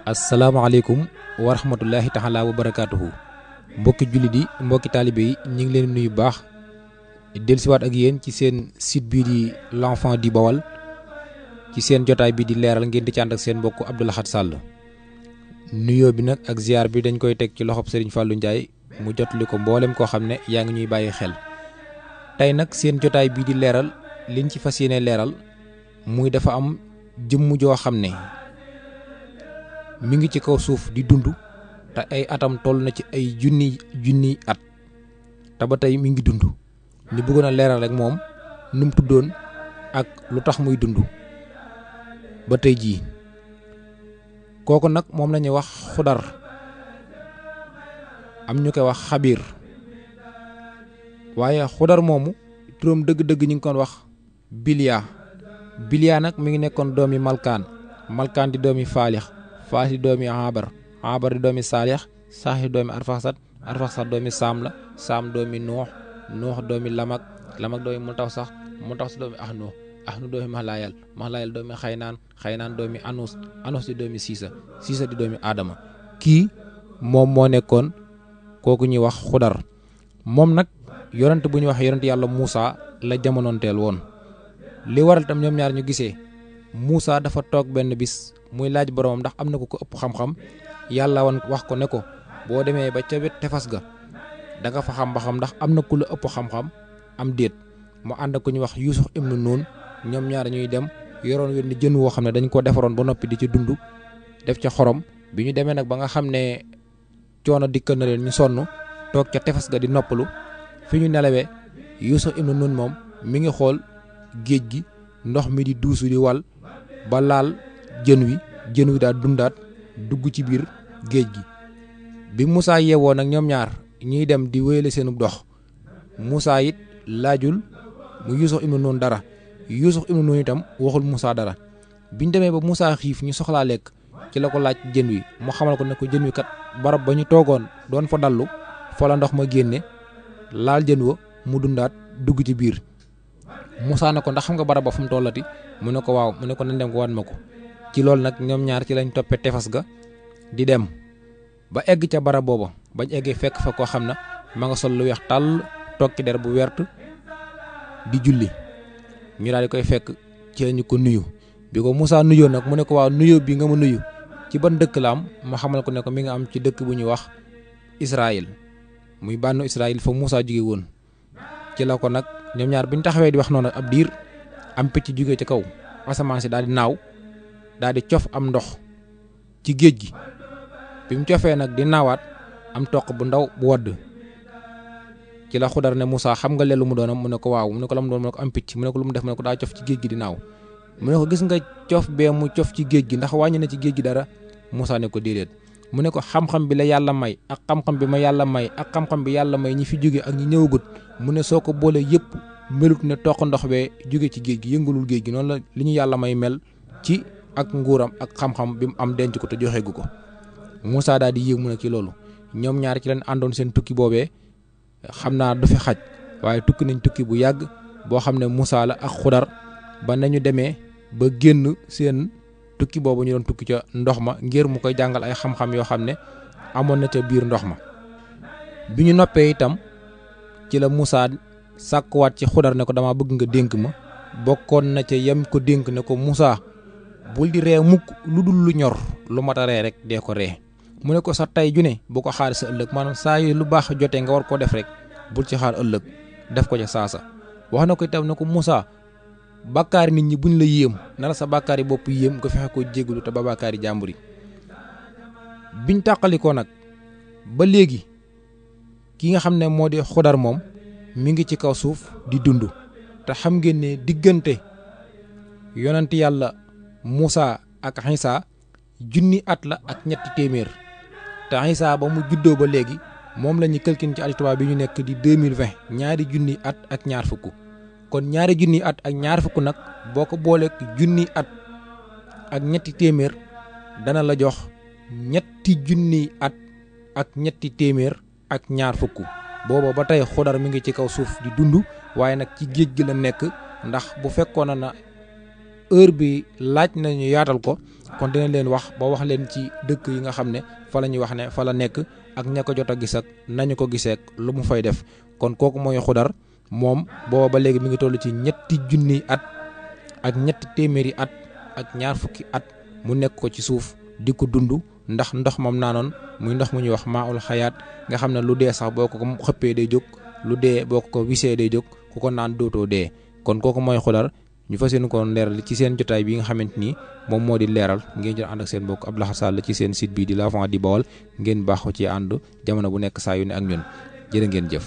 asalaamaaleykum wa rahmatullahi taala wa barakaatuhu mbokki jullit yi mbokki taalibe yi ñu ngi leen nuyu baax dellusiwaat ak yéen ci seen site bii di l'enfant du Baol ci seen jotaay bi di leeral ngeen di ci ànd ak seen mbokk Abdou Lahad Sall nuyoo bi nag ak ziar bi dañ koy teg ci loxob Serigne Fallou Ndiaye mu jotali ko mboolem koo xam ne yaa ngi ñuy bàyyi xel tey nag seen jotaay bii di leeral liñ ci fas yéene leeral muy dafa am jëmm joo xam ne mi ngi ci kaw suuf di dund te ay atam toll na ci ay junni at te ba tey mi ngi dund ñu bëggoon a leeral rek moom nu mu tuddoon ak lu tax muy dund ba tey jii kooku nag moom la ñuy wax xudar am ñu koy wax xabiir waaye xudar moomu turam dëgg-dëgg ñu ngi koon wax biliya nag mi ngi nekkoon doomi malkaan di doomi faalix di doomi abar di doomi saalix di doomi arfaxsat doomi saam doomi nuux doomi lamak doomi multawsax doomi axnu doomi maxlaayal doomi xaynaan doomi anus di doomi siisa di doomi aadama kii moom moo nekkoon kooku ñuy wax xudar moom nag yonent bu ñuy wax yonent yàlla Muusa la jamonoonteel woon li waral tam ñoom ñaar ñu gisee Muusa dafa toog benn bis muy laaj boromam ndax am na ko ëpp xam-xam yàlla wan wax ko ne ko boo demee ba ca wet tefas ga da nga fa xam ba xam ndax am na ku la ëpp xam-xam am déet mu ànd ak ku ñuy wax Yuusuf ibnu Nuun ñoom ñaar ñuy dem yoroon wenn jën woo xam ne dañ ko defaroon ba noppi di ci dund def ca xorom bi ñu demee nag ba nga xam ne coono dikkal na leen ñu sonn toog ca tefas ga di noppalu fi ñu nelawee Yuusuf ibnu Nuun moom mi ngi xool géej gi ndox mi di duusu di wal ba laal jën wi daal dundaat dugg ci biir géej gi bi Moussa yeewoo nag ñoom ñaar ñuy dem di wéyale seenub dox Moussa it laajul mu Yuusuf ibnu Nuun dara Yuusuf ibnu Nuun itam waxul Moussa dara biñ demee ba Moussa xiif ñu soxlaa lekk ci la ko laaj jën wi mu xamal ko ne ko jën wi kat barab ba ñu toogoon doon fa dallu fa la ndox ma génne laal jën wa mu dundaat dugg ci biir Moussa ne ko ndax xam nga barab ba fu mu tollati mu ne ko waaw mu ne ko nañ dem ko wan ma ko ci loolu nag ñoom ñaar ci lañ toppee tefas ga di dem ba egg ca barab booba bañ eggee fekk fa koo xam ne ma nga sol lu weex tàll toog ci der bu wert di julli ñu daal di koy fekk ci lañu ko nuyu bi ko Moussa nuyoo nag mu ne ko waaw nuyoo bi nga ma nuyu ci ban dëkk la am ma xamal ko ne ko mi nga am ci dëkk bu ñuy wax Israël muy bànnu Israël fa Moussa jóge woon ci la ko nag ñoom ñaar bi ñu taxawee di wax noonu ab diir am picc jóge ci kaw asamaan si daal di naaw daal di cof am ndox ci géej gi bi mu cofee nag di naawaat am toq bu ndaw bu wadd ci la xudar ne Moussa xam nga leen lu mu doonam mu ne ko waaw mu ne ko la mu doon mu ne ko am picc mu ne ko lu mu def mu ne ko daa cof ci géej gi di naaw mu ne ko gis nga cof bee mu cof ci géej gi ndax wàññi na ci géej gi dara Moussa ne ko déedéet mu ne ko xam-xam bi la yàlla may ak xam-xam bi ma yàlla may ak xam-xam bi yàlla may ñi fi jóge ak ñi ñëwagut mu ne soo ko boolee yëpp melut ne toq ndox bee jóge ci géej gi yëngalul géej gi noonu la li ñu yàlla may mel ci ak nguuram ak xam-xam bi mu am denc ko te joxeegu ko Moussa daal di yéeg mu ne ci loolu ñoom ñaar ci leen àndoon seen tukki boobee xam naa du fi xaj waaye tukki nañ tukki bu yàgg boo xam ne Moussa la ak xudar ba nañu demee ba génn seen tukki boobu ñu doon tukki ca ndox ma ngir mu koy jàngal ay xam-xam yoo xam ne amoon na ca biir ndox ma bi ñu noppee itam ci la Moussa sàkkuwaat ci xudar ne ko dama bëgg nga dénk ma bokkoon na ca yem ko dénk ne ko Moussa bul di ree mukk lu dul lu ñor lu mat a ree rek dee ko ree mu ne ko sa tey ju ne bu ko xaar sa ëllëg maanaam saa yu lu baax jotee nga war koo def rek bul ci xaar ëllëg def ko ca saasa wax na ko itam ne ko Moussa bàkkaari nit ñi buñ la yéem na la sa bàkkaari bopp yéem nga fexe ko jégalu te ba bàkkaari jàmbur yi biñ tàqalikoo nag ba léegi ki nga xam ne moo di xudar moom mi ngi ci kaw suuf di dund te xam ngeen ne diggante yonent yàlla Moussa ak Isa junni at la ak ñetti téeméer te Isa ba mu juddoo ba léegi moom la ñu calcul ci tubaab bi ñu nekk di 2020 ñaari junni at ak ñaar fukk kon ñaari junni at ak ñaar fukk nag boo ko booleeg junni at ak ñetti téeméer dana la jox ñetti junni at ak ñetti téeméer ak ñaar fukk booba ba tey xudar mi ngi ci kaw suuf di dund waaye nag ci géej gi la nekk ndax bu fekkoon na heure bi laaj nañu yaatal ko kon dinañ leen wax ba wax leen ci dëkk yi nga xam ne fa la ñuy wax ne fa la nekk ak ña ko jot a gis ak nañu ko gisee ak lu mu fay def kon kooku mooy Xudar moom booba ba léegi mi ngi toll ci 3 at ak 300 at ak ñaar fukki at mu nekk ko ci suuf di ko dund ndax ndox moom naanoon muy ndox mu ñuy wax maaul xayaat nga xam ne lu dee sax boo ko xëppee day jóg lu dee boo ko wisee day jóg ku ko naan dootoo dee kon kooku mooy Xudar ñu fas yéene ko leeral ci seen jotaay bi nga xamante ni moom moo di leeral ngeen jël ànd ak seen mbokk Abdou Lahad Sall ci seen site bi di l'Enfant du Baol ngeen baaxoo ci ànd jamono bu nekk saa yu ne ak ñun jërë ngeen jëf.